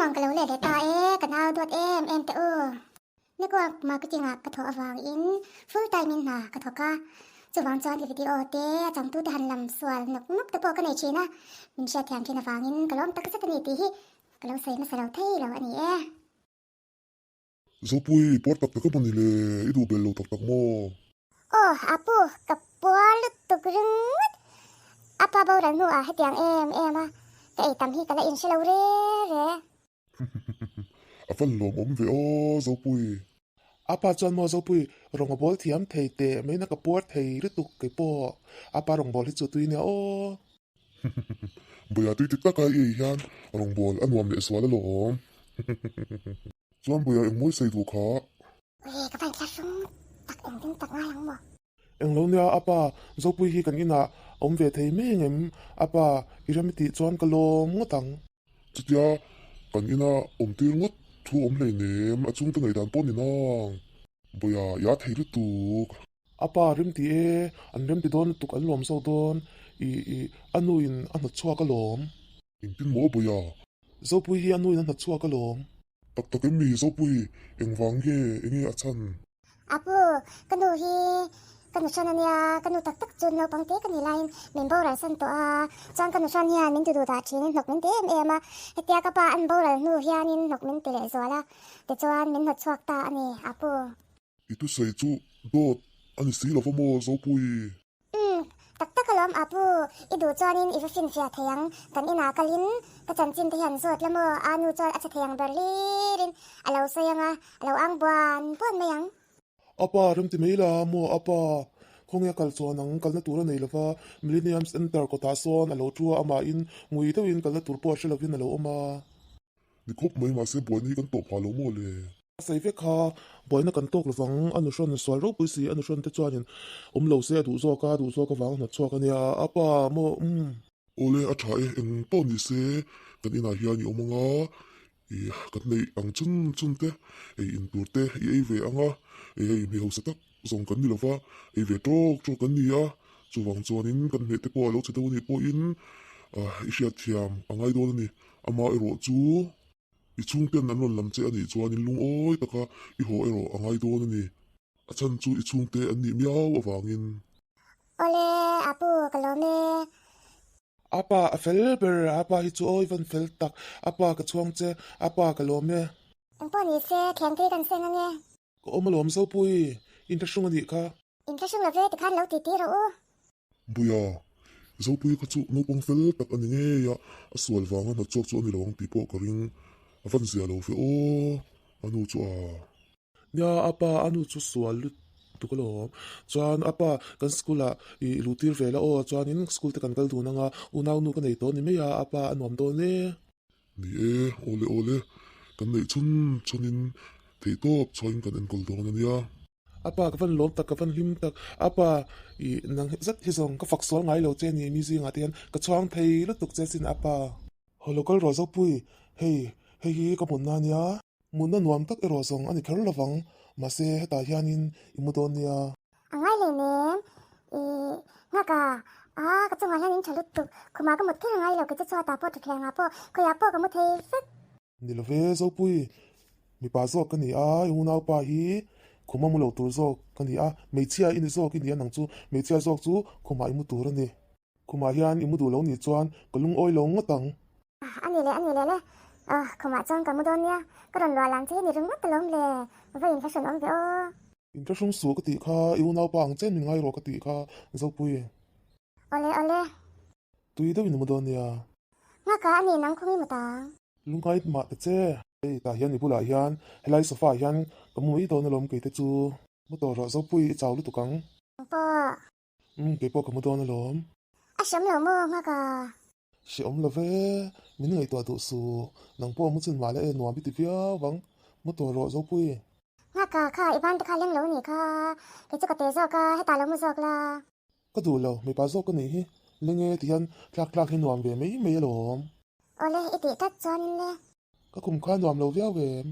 Awm ang ka lo let leh ta e, ka nau duat em em teh u. Network marketing ah ka thawh avangin full time in hna ka thawk a, chuvang chuan i video te a changtu te han lam sual nawk nawk te pawh ka nei thin a, min hriatthiam thin avangin ka lawm tak zet a ni tih hi ka lo sawi hmasa lo thei lo a ni e. Zopui, puar tak tak emaw ni le, i duh bel lo tak tak maw? Aw, apu, ka puar lutuk ringawt. A pa boral hnuah hetiang em em a, ka ei tam hi ka la inhre lo re re. A van lawmawm ve aw Zopui. A pa chuan maw Zopui rawng a bawl thiam thei teh mai na ka puar thei lutuk kei pawh a pa rawngbawl hi chu tui nia aw. Bawia tui tik taka i ei hian rawngbawl a nuam leh zual alawm. Chuan Bawia engmawi sawi duh kha. Ui ka van thlahrung tak engtin tak ngai ang maw. Englo nia a pa Zopui hi kan inah awm ve thei mai engem a pa i rem i tih chuan ka lawm ngawt ang. Chutia kan ina awm tir ngawt thu awm hleinem a chhungte ngaihdan pawh ni nang. Bawia i a thei lutuk. A pa rem ti e, an rem ti dawn lutuk an lawm zawk dawn i i a nu in a hnawt chhuak alawm. Engtin maw Bawia? Zopui hi a nu in a hnawt chhuak alawm. Tak tak em mi Zopui, engvang nge enge a chhan? Apu, ka nu hi ka nu hran ania, ka nu tak tak chu naupang te ka nih laiin min boral san tawh a, chuan ka nu hran hian min duhduh dah thin in hnawk min ti em em a, hetia ka pa an boral hnu hianin hnawk min ti leh zual a, tichuan min hnawt chhuak ta a ni, Apu. I thusawi chu dawt a ni si lova maw Zopui? Umm, tak tak alawm Apu, i duh chuanin i va finfiah thei ang, kan inah kalin ka chanchin te hian zawt la maw, a nu chuan a chhe thei ang ber hlirin a lo sawi ang a, a lo ang buan buan mai ang. Apa, remti mai la maw apa, khawnge a kal chuan ang, kalna tur a nei lova, Millennium Centre kawtah sawn a lo thu a, amahin ngui deuhin kalna tur pawh a hre lovin a lo awm a. Ni khawp mai mahse buaina hi kan tawh phah lo maw le? A sawi vek kha, buaina kan tawk lovang, a nuhrawn sual ropui si, a nuhrawn te chuanin awm lo se a duh zawk a, a duh zawk avang a hnawt chhuak a nia, a pa maw umm. Awle a tha e, eng pawh ni se kan inah hian i awm ang a, i kan neih ang chun chun te, ei in tur te i ei ve ang a, ei hei mi hausa tak zawng kan ni lova, ei ve tawk tawk kan ni a, chuvang chuanin kan hmeh te pawh a lo chhe deuh a nih pawhin i hriatthiam a ngai dawn a ni. Amah erawh chu i chhungten an rawn lam che a nih chuanin lungawi taka i haw erawh a ngai dawn a ni. A chhan chu i chhungte an nih miau avangin. Awle, Apu, ka lawm e. Apa, a fel ber, apa hi chu awi van fel tak, apa ka chhuang che, apa ka lawm e. Engpawh ni se, thlengtei kan seng ange. Ka awm alawm Zopui, inthlahrung a nih kha. Inthlahrung lo ve tikhan lo titi rawh u. Buia, Zopui kha chu naupang fel tak a ni ngei a, a sual vanga hna chhuak chu a ni lo ang tih pawh ka ring. A van zia lo ve aw, a nu chu a. Nia, a pa a nu chu sual lutuk alawm. Chuan a pa kan school ah i luh tir ve la aw, chuanin school te kan kal dun anga unau nu ka nei tawh ni mai a, a pa a nuam dawn e. Ni e, awle awle, kan neih chhun chhunin theihtawp chhuain kan enkawl dawn a nia. A pa ka van lawm tak, ka van hlim tak, a pa i nang zet hi zawng ka fak sual ngai lo che ni mi zingah te hian ka chhuang thei lutuk che sin a pa. Haw lo kal rawh Zopui, hei hei hi ka hmunna a nia. Hmunna nuam tak erawh zawng a ni kher lovang, mahse hetah hianin i mu dawn nia. A ngai leh nen i nghak a, aa ka chungah hian in tha lutuk, khumah ka mut kher a ngai lo, kei chu chhuatah pawh thutthleng ah pawh khawiah pawh ka mu thei vek. Ni lo ve Zopui, mipa zawk ka ni a, i unaupa hi khuma mu lo tur zawk ka ni a, hmeichhia i ni zawk i ni a nang chu hmeichhia zawk chu khumah i mu tur a ni. Khumah hian i mu duh lo nih chuan ka lungawi lo ngawt ang. A ni leh a ni leh le, aw khumah chuan ka mu dawn nia, ka rawn luah lang che hi ni ringawt alawm le, va inthlahrun awm ve aw. Inthlahrung suh ka tih kha, i unaupa ang chen min ngai rawh ka tih kha, Zopui. Awle awle. Tui deuhin i mu dawn nia. Nghaka a ni nang khawng i mu tang. Lungngai mah ta che. Hei tah hian i bulah hian helai sofa ah hian ka mu mai dawn alawm kei te chu. Mu tawh rawh Zopui i chau lutuk ang. Pawh. Umm kei pawh ka mu dawn alawm. A hreawm lo maw nghak a? Hreawm lo ve, min ngaihtuah duh suh. Nang pawh mu chin mah la e nuam i ti viau vang. Mu tawh rawh Zopui. Nghak a, kha i ban te kha leng lo nih kha. Kei chu ka te zawk a, hetah lo mu zawk la. Ka duh lo, mipa zawk ka nih hi. Leng e ti hian tlak tlak hi nuam ve mai mai alawm. Awle i tih tlat chuanin le. Ka khum kha nuam lo viau em?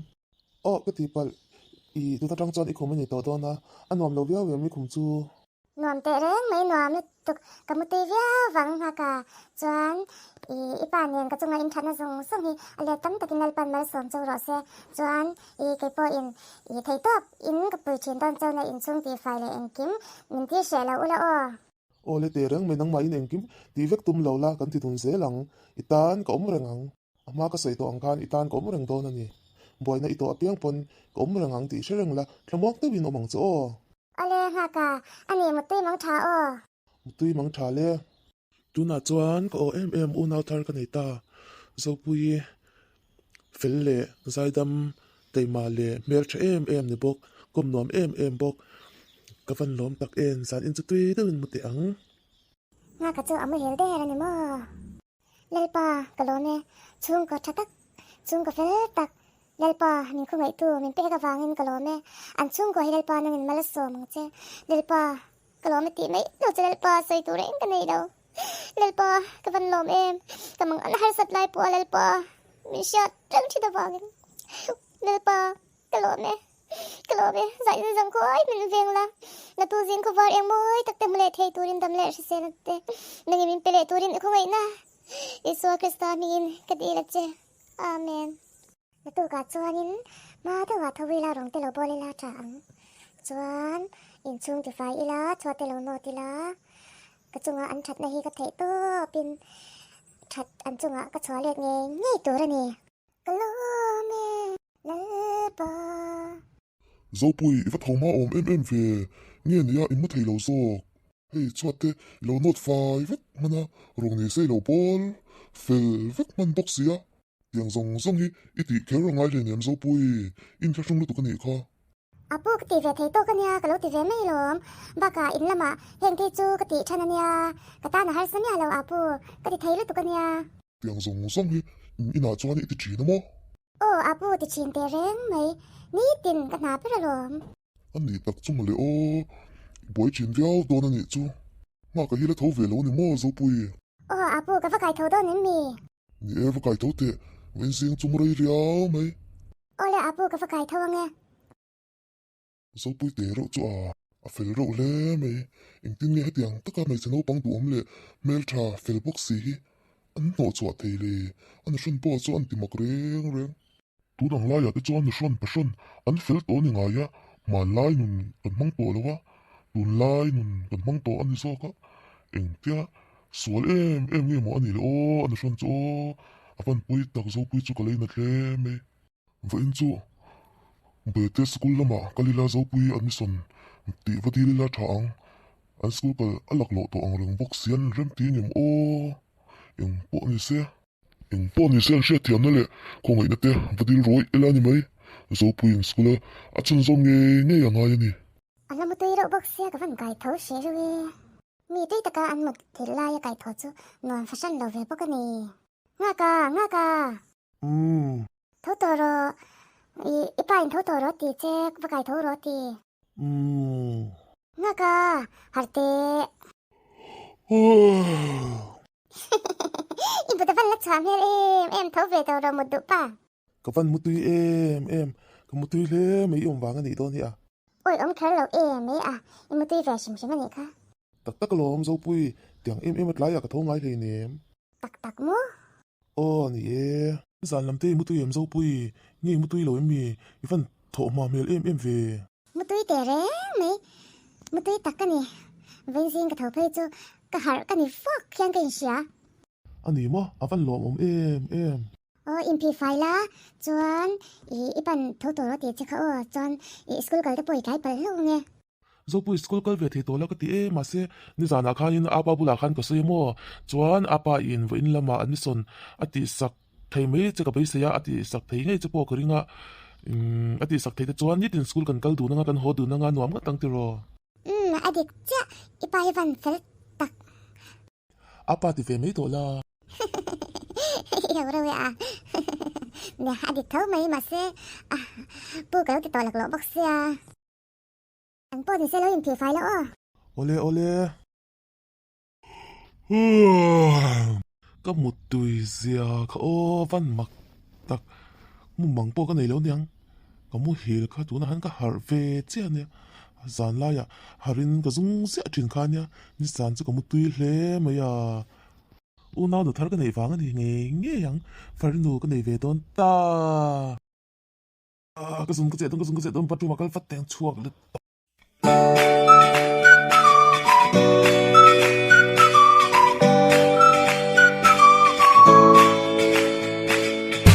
Aw ka tihpalh, i tun atang chuan i khum a ni tawh dawn a, a nuam lo viau em i khum chu? Nuam teh reng mai nuam lutuk ka mu tui viau vang nghak a, chuan i i pa nen ka chunga in thatna zawng zawng hi a let tam takin Lalpan malsawm chauh rawh se, chuan i kei pawhin i theitawp in ka pui thin dawn chauhna inchhung tihfai leh engkim min tir hreh lo ula aw. Aw le teh reng mai nangmahin engkim tih vek tum lo la kan ti dun zel ang, i tan ka awm reng ang. A hma ka sawi tawh ang khan i tan ka awm reng dawn a ni. Buaina i tawh apiang pawn ka awm reng ang tih hre reng la, thlamuak deuhin awm ang chu aw. Awle nghak a, a ni Mutui mang tha aw. Mutui mang tha le. Tunah chuan ka aw em em unau thar ka nei ta. Zopuii fel leh zaidam teima leh hmel tha em em ni bawk, kawm nuam em em bawk. Ka van lawm tak en, zan in chu tui deuhin mu teh ang. Nghaka chu a muhil der a ni maw? Lalpa, ka lawm e, chhungkaw tha tak, chhungkaw fel tak, Lalpa, min khawngaihtu min pek avangin ka lawm e, an chhungkaw hi Lalpa nangin mal a sawm ang che, Lalpa, ka lawm e tih mai lo che Lalpa, sawi tur reng ka nei lo, Lalpa, ka van lawm em, ka mang an harsat lai pawh a Lalpa, min hriat reng thin avangin, Lalpa, Ka lawm e, ka lawm e, zaih zang khawi min veng la, na tu zing khawvar eng mawi tak te hmu leh thei turin dam leh hrisel a te, nangin min pe leh turin i khawngaihna Isua Krista hmingin ka dil a che, Amen. Na tukah chuanin hma deuhah tho ila rawng te lo bawl ila tha ang, chuan inchhung tifai ila chhuat te lo nawt ila, ka chunga an thatna hi ka theih tawpin that an chungah ka chhuah let ngei ngei tur a ni. Ka lawm e Lalpa. Zopui, i va tho hma awm em em ve, nge nia i mu thei lo zawk. Hei chhuat te i lo nawt fai vek hman a, rawng ni se i lo bawl fel vek hman bawk sia. Tiang zawng zawng hi i tih kher a ngai hleinem Zopui, i inthlahrung lutuk a nih kha. A pu ka ti ve thei tawk a nia, ka lo ti ve mai lawm. Bakah in lamah heng phei chu ka tih than a nia, ka tan a harsa miah lo a pu, ka ti thei lutuk a nia. Tiang zawng zawng hi in inah chuan i ti thin a maw? Aw a pu ti thin teh reng mai, nitin ka hna ber alawm. A nih tak chu mawle aw, i buai thin viau dawn a nih chu. Nghak a hi la tho ve lo a ni maw Zopui? Aw a pu ka va kai tho dawn em mi? Ni e va kai tho teh, vainzing chu mu rei riau mai. Awle a pu ka va kai tho ange. Zopui te reuh chu a a fel reuh hle mai. Engtin nge hetiang taka hmeichhe naupang duhawm leh hmeltha fel bawk si hi an hnawh chhuah thei le? A nahrawn pawh chu an ti mak reng reng. Tun ang laiah te chuan nahrawn pahrawn an fel tawh a ni ngai a, hmanlai nun kan hmang tawh lo a, tunlai nun kan hmang tawh a ni zawk a, engtia sual em em nge maw a nih le aw a nahrawn chu aw a panpui tak Zopui chu ka lei nat hle mai. Vawiin chu Bete school lamah kal ila Zopui admission tih va dil ila tha ang, an school kal a laklawh tawh ang reng bawk si an rem ti ngem aw eng pawh ni se. Eng pawh ni se an hriatthiamna leh khawngaihna te va dil rawih ila ni mai, Zopuiin school a a chhunzawm ngei ngei a ngai a ni. A la mutui reuh bawk sia ka van kai tho hreh reuh e. Mi tui taka an mut thil laia kai tho chu nuam fahran lo ve bawk a ni. Nghak a, nghak a! Umm. Tho tawh rawh. I, i pa in tho tawh rawh ti che, va kai tho rawh ti. Umm. Nghak a, harh teh. I but a van la chhuah hmel em em tho ve tawh rawh mut duh pa. Ka van mutui em em, ka mutui hle mai i awm vang a nih dawn hi a. Awi awm kher lo em mai a, i mutui ve hrim hrim a nih kha. Tak tak alawm Zopui, tiang em em a tlaiah ka tho ngai hleinem. Tak tak maw? Aw ni e. Zan lam te i mutui em Zopui, nge i mutui lo em mi? I van thawh hma hmel em em ve. Mutui teh reng mai, mutui tak ka ni. Vainzing ka tho phei chu ka harh ka ni fawk hian ka inhria. A ni maw? A van lawmawm em em. Aw inphih fai la, chuan i i pan tho tur aw tih che kha aw, chuan i school kal te pawh i tlai palh hlauh nge. Zopui school kal ve thei tawh la ka ti e, mahse nizanah khanin apa bulah khan ka sawi maw, chuan apa in vawiin lamah admission a tihsak thei mai che ka beisei a, a tihsak thei ngei che pawh ka ring a, umm a tihsak thei te chuan nitin school kan kal dun anga kan haw dun anga nuam ngawt ang tiraw. Umm a dik chiah, i pa hi van fel tak. Apa ti ve mai tawh la. I lo reuh e a. Nia a dik tho mai mahse pu ka lo ti tawh laklawh bawk sia. An pawh ni se lo inphih fai lo aw. Awle awle. Ka muttui zia kha aw van mak tak mumang pawh ka nei lo niang. Ka muhil kha tunah khan ka harh ve chiah ania. Zan laiah harin ka zung ziah thin kha ania, nizan chu ka mu tui hle mai a. Unau nu thar ka neih vang a ni ngei ngei ang, farnu ka nei ve dawn ta. Ka zung ka cheh dawn, ka zung ka cheh dawn, bathroom ah kal vat teng chhuak let tawp.